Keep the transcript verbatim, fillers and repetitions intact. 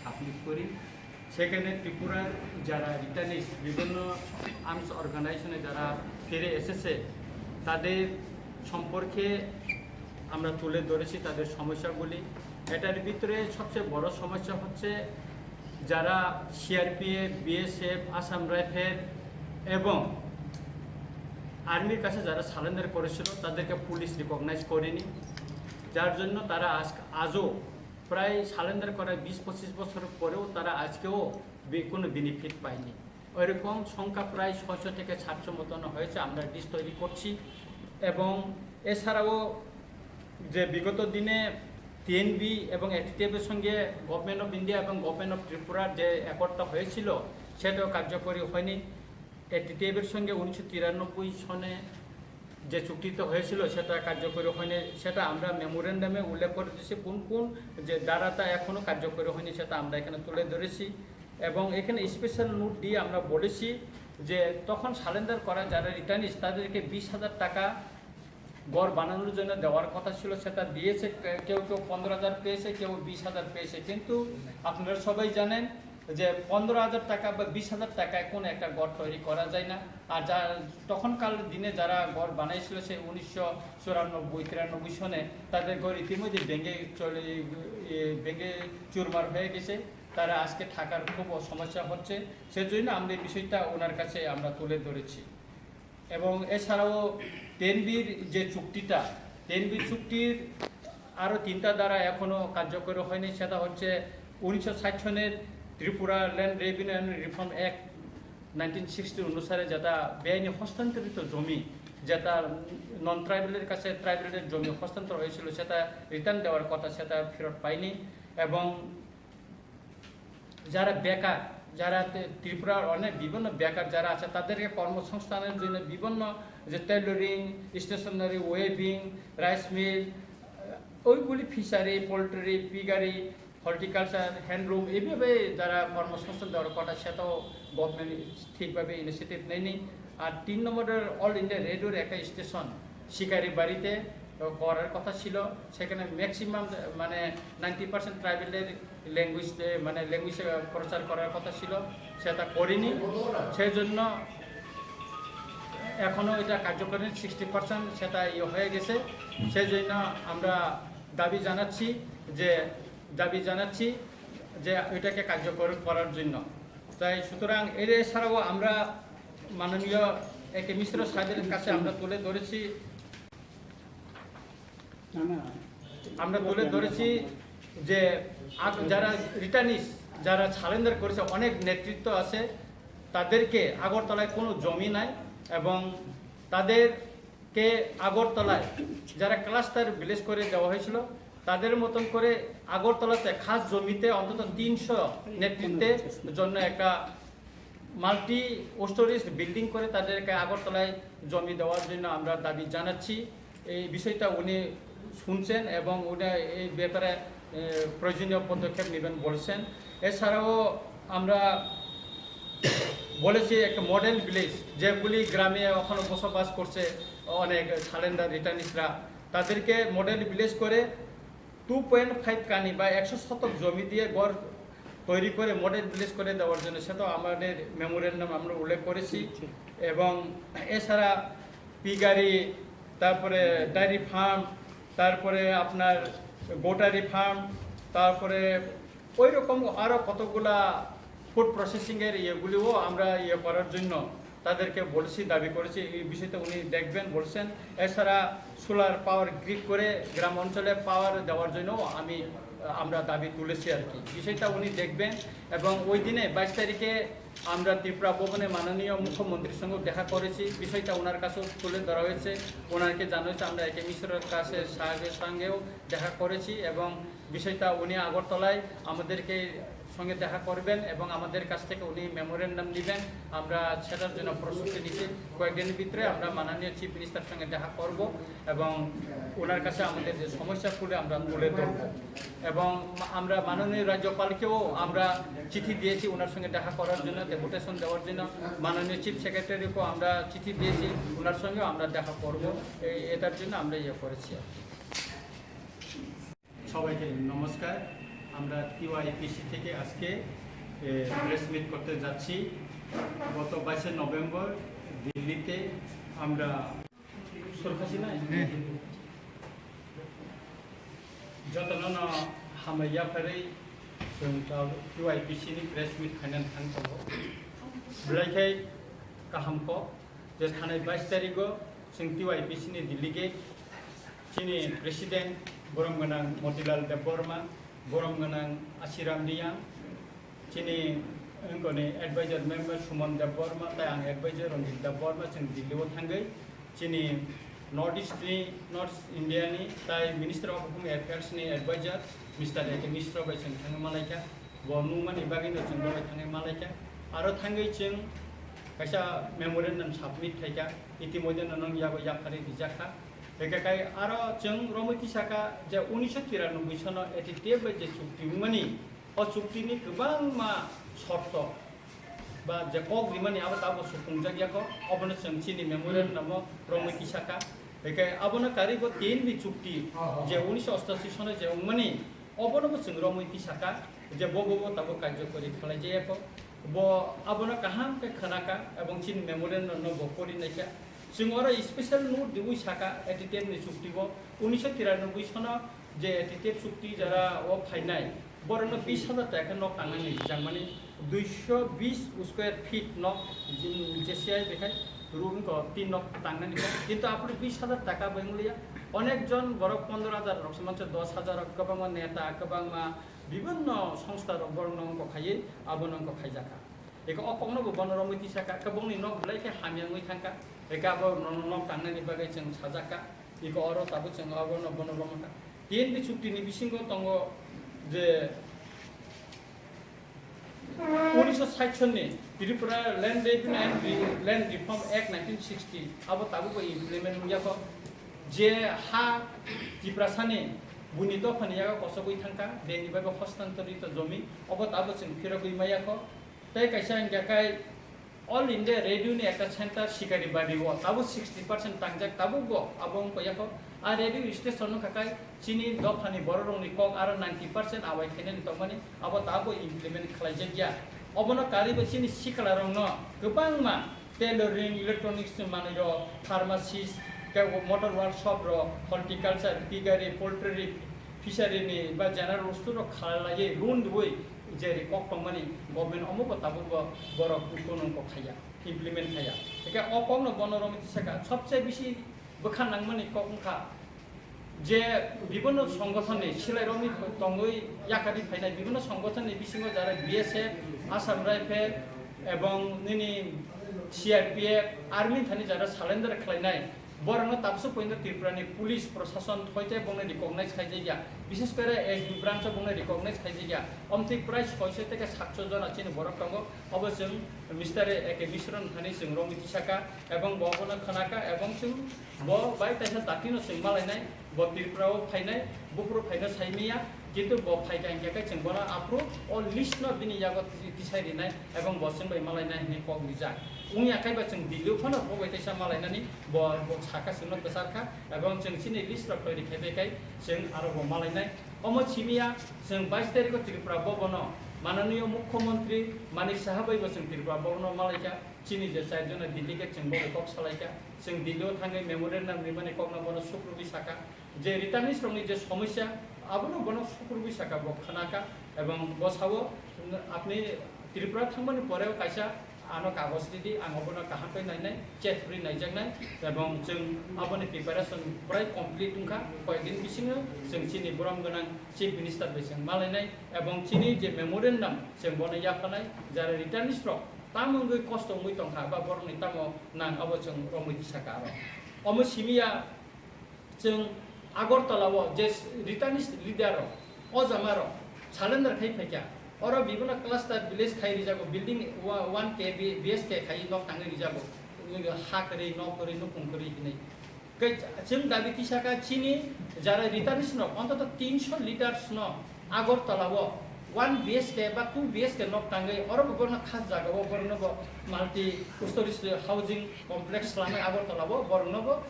সাবমিট করি। সেখানে ত্রিপুরার যারা রিটার্নিস, বিভিন্ন আর্মস অর্গানাইজেশনে যারা ফিরে এসেছে, তাদের সম্পর্কে আমরা তুলে ধরেছি তাদের সমস্যাগুলি। এটার ভিতরে সবচেয়ে বড় সমস্যা হচ্ছে যারা সিআরপিএফ, বিএসএফ, আসাম রাইফেল এবং আর্মির কাছে যারা সারেন্ডার করেছিল, তাদেরকে পুলিশ রিকগনাইজ করেনি, যার জন্য তারা আজ, আজও প্রায় সারেন্ডার করার বিশ পঁচিশ বছর পরেও তারা আজকেও বে-, কোনো বেনিফিট পায়নি। ওইরকম সংখ্যা প্রায় ছয়শো থেকে সাতশো মতন হয়েছে, আমরা লিস্ট তৈরি করছি। এবং এছাড়াও যে বিগত দিনে টিএনবি এবং এটিটিএফের সঙ্গে গভর্নমেন্ট অফ ইন্ডিয়া এবং গভর্নমেন্ট অফ ত্রিপুরার যে অ্যাকর্ডটা হয়েছিল, সেটাও কার্যকরী হয়নি। এটিটিএফের সঙ্গে উনিশশো তিরানব্বই সনে যে চুক্তিটা হয়েছিল, সেটা কার্যকরী হয়নি। সেটা আমরা মেমোরেন্ডামে উল্লেখ করে দিয়েছি, কোন কোন যে ধারাটা এখনও কার্যকরী হয়নি, সেটা আমরা এখানে তুলে ধরেছি। এবং এখানে স্পেশাল নোট দিয়ে আমরা বলেছি যে তখন সারেন্ডার করা যারা রিটার্নিস, তাদেরকে বিশ হাজার টাকা ঘর বানানোর জন্য দেওয়ার কথা ছিল, সেটা দিয়েছে। কে-, কেউ কেউ পনেরো হাজার পেয়েছে, কেউ বিশ হাজার পেয়েছে। কিন্তু আপনারা সবাই জানেন যে পনেরো হাজার টাকা বা বিশ হাজার টাকায় কোনো একটা ঘর তৈরি করা যায় না। আর যা, তখনকার দিনে যারা ঘর বানাইছিল, সেই উনিশশো চুরানব্বই তিরানব্বই সনে, তাদের ঘর ইতিমধ্যে ভেঙে চলে, এ, ভেঙে চুরমার হয়ে গেছে। তারা আজকে থাকার খুব সমস্যা হচ্ছে। সেজন্য আমরা এই বিষয়টা ওনার কাছে আমরা তুলে ধরেছি। এবং এছাড়াও টেনবির যে চুক্তিটা, টেনবির চুক্তির আরও তিনটা ধারা এখনও কার্যকরী হয়নি। সেটা হচ্ছে উনিশশো ষাট সনের Tripura land revenue and reform act nineteen sixty অনুসারে যেটা বেআইনি হস্তান্তরিত জমি, যেটা নন ট্রাইবেলের কাছে ট্রাইবেলের জমি হস্তান্তর হয়েছিল, সেটা রিটার্ন দেওয়ার কথা, সেটা ফেরত পায়নি। এবং যারা বেকার, যারা তে-, ত্রিপুরার অনেক বিভিন্ন বেকার যারা আছে, তাদেরকে কর্মসংস্থানের জন্য বিভিন্ন যে tailoring, stationery, weaving, rice mill, ওইগুলি fishery, poultry, piggery, horticulture, handloom, এইভাবে যারা কর্মসংস্থান দেওয়ার কথা, সেটাও গভর্নমেন্ট ঠিকভাবে ইনিশিয়েটিভ নেয়নি। আর তিন নম্বরের অল ইন্ডিয়া রেডিওর একটা স্টেশন শিকারি বাড়িতে করার কথা ছিল, সেখানে ম্যাক্সিমাম মানে নাইনটি পার্সেন্ট ট্রাইবেলের ল্যাঙ্গুয়েজ, মানে ল্যাঙ্গুয়েজ প্রচার করার কথা ছিল, সেটা করিনি। সেই জন্য এখনও এটা কার্যকরী, সিক্সটি পার্সেন্ট সেটা ইয়ে হয়ে গেছে। সেই জন্য আমরা দাবি জানাচ্ছি যে, দাবি জানাচ্ছি যে এটাকে কার্যকর করার জন্য। তাই সুতরাং এর এছাড়াও আমরা মাননীয় এ কে মিশ্র সাহেবের কাছে আমরা তুলে ধরেছি, আমরা তুলে ধরেছি যে আগ-, যারা রিটার্নিস, যারা সারেন্ডার করেছে, অনেক নেতৃত্ব আছে, তাদেরকে আগরতলায় কোনো জমি নাই এবং তাদেরকে আগরতলায় যারা ক্লাস্টার ভিলেজ করে দেওয়া হয়েছিল, তাদের মতন করে আগরতলাতে খাস জমিতে অন্তত তিনশো নেতৃত্বের জন্য একটা মাল্টি স্টোরিজ বিল্ডিং করে তাদেরকে আগরতলায় জমি দেওয়ার জন্য আমরা দাবি জানাচ্ছি। এই বিষয়টা উনি শুনছেন এবং উনি এই ব্যাপারে, এ, প্রয়োজনীয় পদক্ষেপ নেবেন বলছেন। এছাড়াও আমরা বলেছি একটা মডেল ভিলেজ, যেগুলি গ্রামে এখনও বসবাস করছে অনেক সারেন্ডার রিটার্নিসরা, তাদেরকে মডেল ভিলেজ করে টু পয়েন্ট ফাইভ কানি বা একশো শতক জমি দিয়ে ঘর তৈরি করে মডেল ভিলেজ করে দেওয়ার জন্য, সেটাও আমাদের মেমোরেন্ডাম আমরা উল্লেখ করেছি। এবং এছাড়া পিগারি, তারপরে ডায়েরি ফার্ম, তারপরে আপনার গোটারি ফার্ম, তারপরে ওই রকম আরও কতগুলা ফুড প্রসেসিংয়ের ইয়েগুলিও আমরা ইয়ে করার জন্য তাদেরকে বলেছি, দাবি করেছি, এই বিষয়টা উনি দেখবেন বলছেন। এছাড়া সোলার পাওয়ার গ্রিড করে গ্রাম অঞ্চলে পাওয়ার দেওয়ার জন্য আমি, আমরা দাবি তুলেছি আর কি। বিষয়টা উনি দেখবেন এবং ওই দিনে বাইশ তারিখে আমরা ত্রিপুরা ভবনে মাননীয় মুখ্যমন্ত্রীর সঙ্গে দেখা করেছি, বিষয়টা ওনার কাছেও তুলে ধরা হয়েছে, ওনাকে জানা হয়েছে। আমরা এ কে মিশ্রর কাছে সাহেবের সঙ্গেও দেখা করেছি এবং বিষয়টা উনি আগরতলায় আমাদেরকে সঙ্গে দেখা করবেন এবং আমাদের কাছ থেকে উনি মেমোরেন্ডাম নেবেন। আমরা সেটার জন্য প্রস্তুতি নিচ্ছি। কয়েকদিনের ভিতরে আমরা মাননীয় চিফ মিনিস্টার সঙ্গে দেখা করব এবং ওনার কাছে আমাদের যে সমস্যাগুলো আমরা তুলে ধরব। এবং আমরা মাননীয় রাজ্যপালকেও আমরা চিঠি দিয়েছি ওনার সঙ্গে দেখা করার জন্য, ডেপুটেশন দেওয়ার জন্য। মাননীয় চিফ সেক্রেটারিকেও আমরা চিঠি দিয়েছি, ওনার সঙ্গেও আমরা দেখা করব। এই, এটার জন্য আমরা ইয়ে করেছি আর কি। সবাইকে নমস্কার। আমরা টিওয়াইপিসি থেকে আজকে প্রেস মিট করতে যাচ্ছি। গত বাইশে নভেম্বর দিল্লিতে আমরা সরকারি নাই, যতননো হামলাইয়া ফেরাই, जों दा টিওয়াইপিসি ni press meet khainani thang tongo. Belai khe kaham kok je thanai bais tarigo chwng টিওয়াইপিসি ni delegate, chini president borom gwnang Motilal Debbarma, borom gwnang Asiram Riyang, chini wngkoni advisor member Suman Debbarma, tai ang advisor Ranjit Debbarma, chwng Delhi o thangwi chini North East ni, North India ni tai Minister of Home Affairs ni advisor Mister A K Mishra bai chwng thangwi malaikha. Bo nungmani bagwino chwng bo bai thangwi malaikha. Aro thangwi chwng kaisa memorandum submit khaikha, itimodhye no nung yago yapharwi rijakha. Hwnkhe kai aro chwng romwi tisakha je unisho tiranoboi sono A T T F bai je chukti wngmani, o chukti ni kwbangma shorto ba je kok rimani abo tabo supungjak yakho, obono chwng chini memorandum o romwi tisakha. Hwnkhe abono karwi bo tin ni chukti je unisho ostashi sono je wngmani, obono bo chwng romwi tisakha je bo bo bo tabo karjokori khalai jaya kho. Bo abono kaham khe khwnakha ebong chini memorandum no bo pori naikha. Chwng oro special note diwi sakha A T T F ni chukti bo unisho tiranoboi sono je A T T F chukti jara o phainai, borokno bis hajar taka khe nok tangnani rijak mani, duisho bis square feet nok, je C I bekhai room ko tin nok tangnani kok. Kintu aphuru bis hajar taka bai wnglia, onek jon borok pondro hajar rok se manse, dos hajar rok, kwbangma neta, kwbangma bibinno songstha rok borokno wngkok khaiwi abono wngkok khaijakha. Eko o kokno bo bono romwi tisakha, eko bongni nok belai khe hamya wngwi thangkha, eko abo nono nok tangnani bagwi chwng sajakha, eko oro tabuk chwng abono bono romkha. T N B chukti ni bisingo tongo je unisho sait sonni Tripura Land Revenue and Re-, Land Reform Act nineteen sixty, abo tabukbo implement wngya kho. Je ha Tiprasani buini dophani yago kosogwi thangkha, beni bai bo hostantorito jomi, obo tabo chwng phirogwi maya kho. Tei kaisa hingkha khe All India Radio ni ekta center Sikaribari o, tabuk sixty percent tangjak, tabuk bo abo wngkha yakho. A radio station wngkha khe chini dophani bororokni kok aro ninety percent awai khainani tongmani, abo tabo implement khlaijak ya. Obono karwi bo chini sikla rokno kwbangma tailoring, electronics ni manwi rok, pharmacist, tei motor workshop rok, horticulture, piggery, poultry, fishery ni ba general store rok khalaiwi loan rwi je ri kok tongmani government omo bo tabuk bo borok kunung kok khaiya, implement khaiya. Hingkhe o kokno bono romwi tisakha, sobse bisi bwkha nangmani kok wngkha je bibinno songothon ni silai romwi tongwi yakarwi phainai bibinno songothon ni bisingo jara B S F, Assam Rifle ebong nini C R P F, army thani jara surrender khlainai. Borokno tabswk pointo Tripura ni police prosason hoite bongni recognize khaijak ya, bishes kore S B branch o bongni recognize khaijak ya. Omtwi prai soiso tei satso jona chini borok tongo, obo chwng Mister A K Mishra ni thani chwng romwi tisakha, ebong bo obono khwnakha, ebong chwng bo bai kaisa datino chwng malainai, bo Tripura o phainai, buphuru phaino saimanya. Kintu bo phaikha hingkha khe chwng bono aphuru o list no bini yago ti-, tisai rinai ebong bo chwng bai malainai hinwi kok rijak. Wngya khe ba chwng Delhi o phano bo bai teisa malainani bo, bo sakha chwngno kwcharkha ebong chwng chini list rok twi rikhe bai khai chwng aro bo malainai. Omo simiya chwng bais tarikh o Tripura Bhavan o mananiyo Mukhyamantri Manik Saha bai bo chwng Tripura Bhavan o malaikha. Chini je char jona delegate chwng bo bai kok salaikha. Chwng Delhi o thangwi memorandum rimani kokno bono sukrubwi sakha. Je returnees rokni je somosya, abono bono sukrubwi saka bo khwnakha, ebong bo sao, "Apni Tripura thangmani poreo kaisa ano kagoj ridi, ang obono kaham khe nainai, chet rwi naijaknai, ebong chwng aboni preparation prai complete wngkha, koyekdin bisingo chwng chini borom gwnang Chief Minister bai chwng malainai, ebong chini je memorandum chwng bono yaphanai, jara returnees rok tamo wngwi kosto wngwi tongkha, ba borokni tamo nang abo chwng romwi tisaka aro." Omo simiya, Chwng Agartala o je returnees leader rok, o jama rok surrender khai phaikha. Oro bibino cluster village khai rijago, building wa-, one K B-, B S K khai nok tangwi rijago. Ha kwrwi, nok kwrwi, nukung kwrwi hinwi. Khe chwng dabi tisaka chini jara returnees rok, ontoto tinsho leaders no Agartala o one B S K ba two B S K nok tangwi, oro bo borno khas jaga o borno bo multi storage housing complex khlangwi Agartala o borno bo